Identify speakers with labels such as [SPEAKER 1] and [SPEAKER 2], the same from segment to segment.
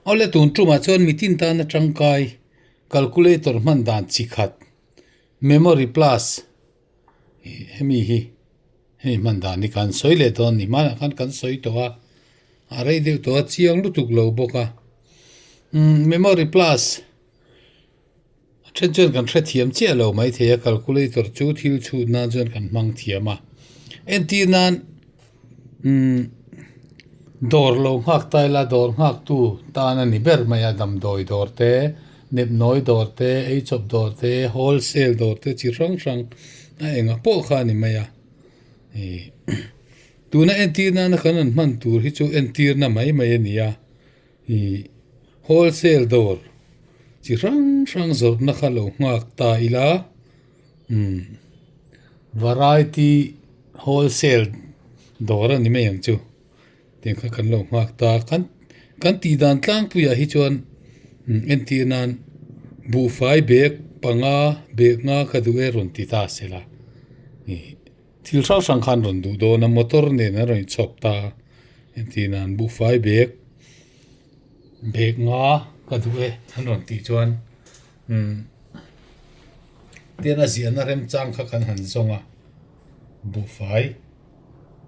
[SPEAKER 1] Awle tun tumah chuan mitin tana tangkai calculator hman dan chi khat memory plus hemi hi hemi hman dan hi kan sawi leh dawn a ni hmanah khan kan sawi tawh a a rei deuh tawh a chiang lutuk lo bawk a umm memory plus A then chuan kan hrethiam chiah lo maithei a, calculator chu thil chhut nan chuan kan hmang thiam a. Entir nan umm dawr lo nghak ta ila dawr nghak tu tan a ni ber mai a, damdawi dawr te, nepnawi dawr te, eichawp dawr te, wholesale dawr te chi hrang hrang a engah pawh kha a ni mai a. Ih tuna entir nana kan rawn hman tur hi chu entirna mai mai a ni a. Ih wholesale dawr chi hrang hrang zawrhna kha lo nghak ta ila umm variety wholesale dawr a ni mai ang chu tiang kha kan lo nghak ta kan kan tih dan tlangpuiah hi chuan entir nan buhfai bag panga bag nga ka duh e rawn ti ta se la ih thil hrang hrang khan rawn duh dawn a motor nen an rawn inchhawp ta entir nan buhfai bag bag nga ka duh e an rawn tih chuan umm tian a ziahna remchang kha kan han zawng a buhfai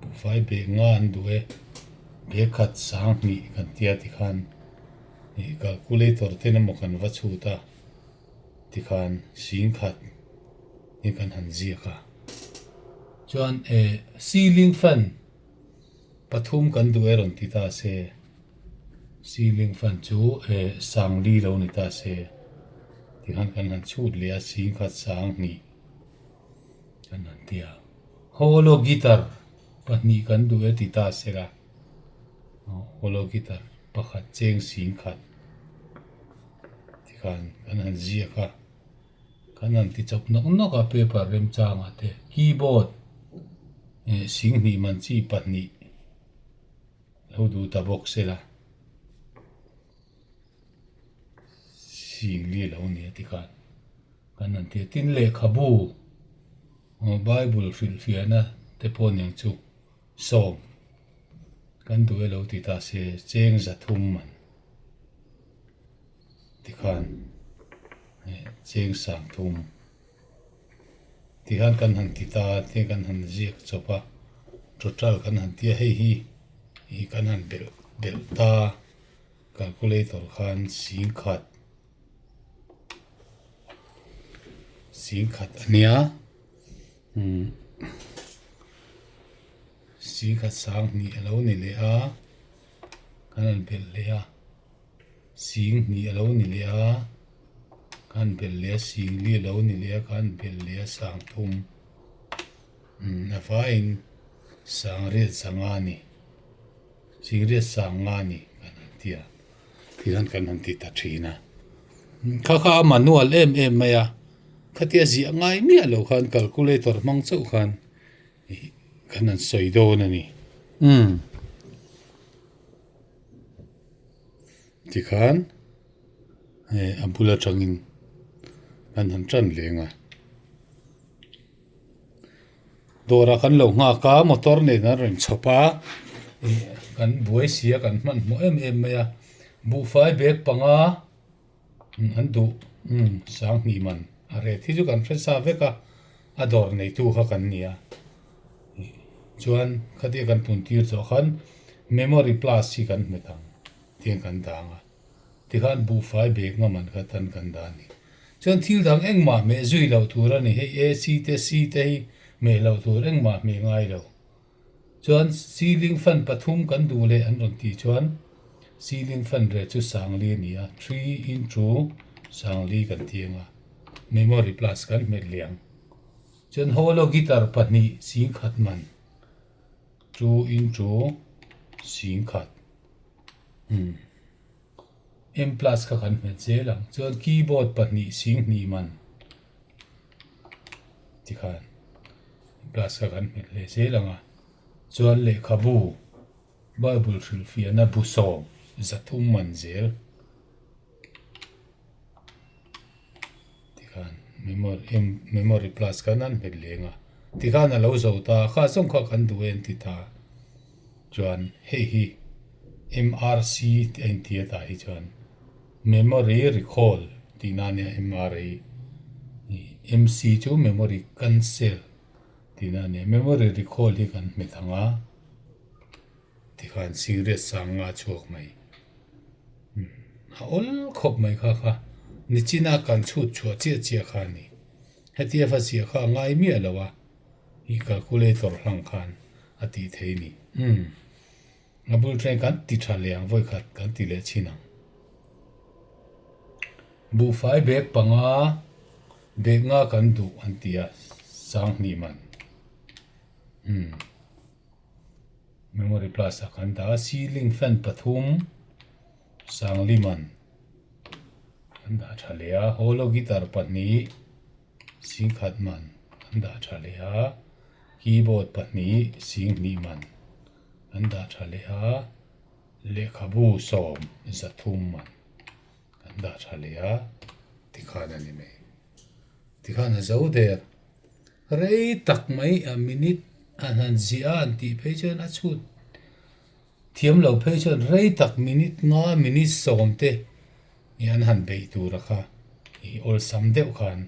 [SPEAKER 1] buhfai bag nga an duh e bag khat sang hnih kan tia tikhan ih calculator te emaw kan va chhut a tikhan singkhat. hi kan han ziak a chuan eh ceiling fan pathum kan duh e rawn ti ta se ceiling fan chu eh sangli lo ni ta se tikhan kan han chhut leh a singkhat sang hnih kan han ti a holo guitar pahnih kan duh e ti ta se la holo guitar pakhat cheng singkhat tikhan kan han ziak a. Kan han ti chawp nawk nawk a paper remchangah te keyboard eh singhnih man chi pahnih lo duh ta bawk se la singli a lo ni a tikhan kan han ti a tin lehkhabu bible hrilhfiahna te pawh nen chu sawm kan duh e lo ti ta se cheng zathum man. Tikhan cheng sang thum tikhan kan han ti ta a tiang kan han ziak chawp a total kan han ti a hei hi ih kan han belh belh ta a calculator khan singkhat singkhat a nia umm singkhat sang hnih a lo ni leh a kan han belh leh a. Sing hnih a lo ni leh a, ka han belh leh a, sing li a lo ni leh a, ka han belh leh a sang thum umm a vaiin sang riat zanga a ni sing riat sang nga a ni kan han ti a tihian kan han ti ta thin a kha kha a manual em em mai a khatia ziah ngai miah loh khan calculator hmang chauh khan ih kan han sawi dawn a ni umm. Tikhan hei a bul atangin an han tan leng a dawrah kan lo nghak a motor nen an rawn chhawp a ih kan buai si a kan hmanhmawh em em mai a buhfai bag panga an duh umm sanghnih man a reh hi chu kan hre sa vek a a dawr neitu kha kan ni a chuan khatia kan pun tir zawh khan memory plus hi kan hmet ang tiang kan dang a tikhan buhfai bag nga man kha tan kan dah a ni chuan thil dang engmah hmeh zui loh tur a ni hei A_C te C te hi hmeh loh tur engmah hmeh ngai lo. Chuan ceiling fan pathum kan duh leh an rawn tih chuan ceiling fan reh chu sangli a ni a, three into sangli kan ti ang a, memory plus kan hmet leh ang. Chuan holo guitar pahnih singkhat man two into singkhat umm M plus kha kan hmet zel ang. Chuan keyboard pahnih singhnih man tikhan. Class kha kan hmet leh zel ang a, chuan lehkhabu Bible hrilhfiahna bu sawm zathum man zel tikhan memory plus khan an hmet leng a, tikhan a lo zo ta a, kha zawng kha kan duh e an ti ta chuan hei hi. MRC tih a inti a tah hi chuan memory recall tih na ania MR hi MC chu memory cancel tih na ania memory recall hi kan hmet ang a tikhan cigarette sang nga chhuak mai a awl khawp mai kha kha nichina kan chhut chhuah chiah chiah kha a ni hetia va ziah kha a ngai miah lo a i calculator hlang khan a tih theih a ni umm. A bul ṭhen kan ti ṭha leh ang vawi khat kan ti leh chin ang. Buhfai bag panga bag nga kan duh an ti a sanghnih man umm memory plus ah kan dah a ceiling fan pathum sangli man kan dah ṭha leh a holo guitar pahnih singkhat man kan dah ṭha leh a keyboard pahnih singhnih man. An dah tha leh a, lehkhabu sawm zathum man an dah tha leh a, tikhan a ni mai. Tikhan a zo der. Rei tak mai a minute an han ziah a an tih phei chuan a chhut thiam lo phei chuan rei tak minute nga minute sawm te ih an han beih tur a kha ih awlsam deuh khan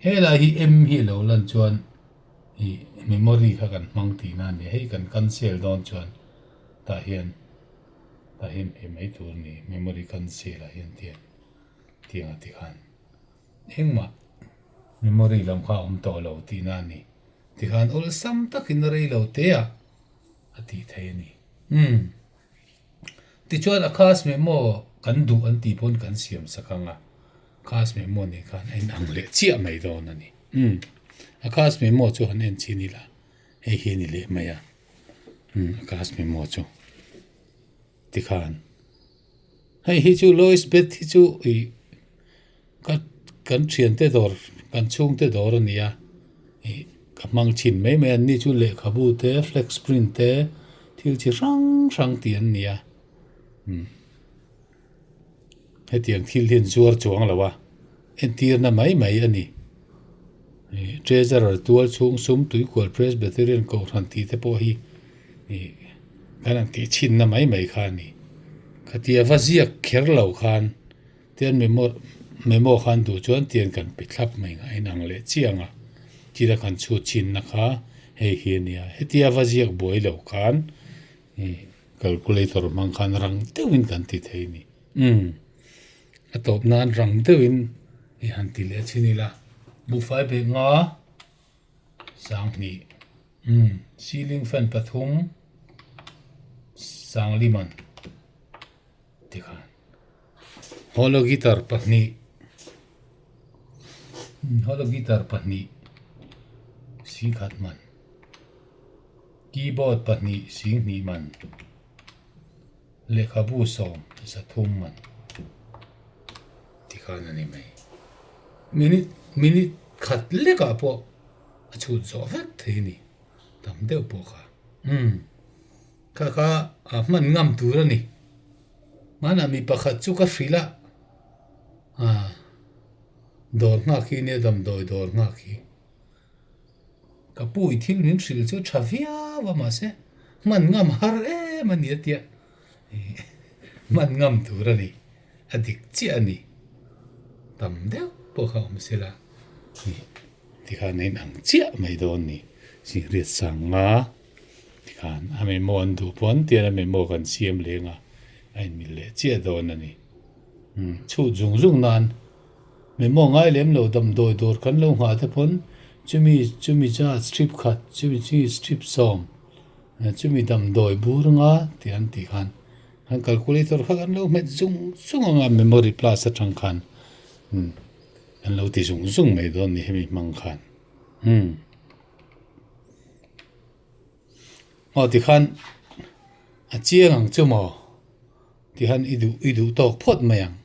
[SPEAKER 1] helai hi M hi a lo lan chuan. Ih memory kha kan hmang tihna a ni hei kan cancel dawn chuan tah hian tah hian pe mai tur a ni memory cancel ah hian tiang tiang a ti khan engmah memory lam kha a awm tawh lo tihna a ni tikhan awlsam takin rei lo te ah a tih theih a ni umm. Tichuan a khas memo kan duh an tih pawn kan siam sak ang a, khas memo nih khan a inang leh chiah mai dawn a ni. Umm, a khas memo chu han en chin ila, hei hi a ni leh mai a, umm a khas memo chu tikhan hei hi chu Lois bet hi chu ih Ka kan thiante dawr kan chhungte dawr a ni a ih ka hmang thin mai mai a ni chu lehkhabu te flex print te thil chi hrang hrang tih an ni a umm hetiang thil hi an zuar chuang lo a entirna mai mai a ni ih treasurer tual chhung sum tuikual presbyterian kohhran tih te pawh hi ih kan han tih chhinna mai mai kha a ni khatia va ziak kher lo khan. Tian memo memo khan duh chuan tian kan pe thlap mai ang a inang leh chiang a, thil a kan chhut chinna kha hei hi a nia. Hetia va ziak buai loh khan ih calculator hmang khan rang deuhin kan ti thei a ni. Umm a tawp nan rang deuhin i han ti leh chin ila buhfai beh nga sanghnih umm ceiling fan pathum sangliman. Tikhan holo guitar pahnih holo guitar pahnih singkhat man keyboard pahnih singhnih man lehkhabu sawm zathum man tikhan a ni mai minute minute khat lekah pawh a chhut zawh vek thei a ni tam deuh pawh kha umm. Kha kha a hman ngam tur a ni. Hmanah mi pakhat chu ka hrilh a, ah dawr nghak hi nia damdawi dawr nghak hi. Ka pu i thil min hrilh chu tha viau a mahse hman ngam har em a ni a tia hman ngam tur a ni a dik chiah a ni. Tam deuh pawh kha awm sela tikhan a inang chiah mai dawn a ni. Zingriat sanga. Tikhan a memo an duh pawn tian a memo kan siam leng a, a inmil leh chiah dawn a ni. Umm chhut zung zung nan memo ngai lem lo damdawi dawr kan lo nghah te pawn chumi chumi zat strip khat chumi chumi strip sawm chumi damdawi bur nga tih an tih khan kan calculator kha kan lo hmet zung zung ang a memory plus atang khan umm kan lo ti zung zung mai dawn a ni hemi hmang khan umm. Aw tikhan a chiang ang chu maw tikhan i duh i duh tawk phawt mai ang.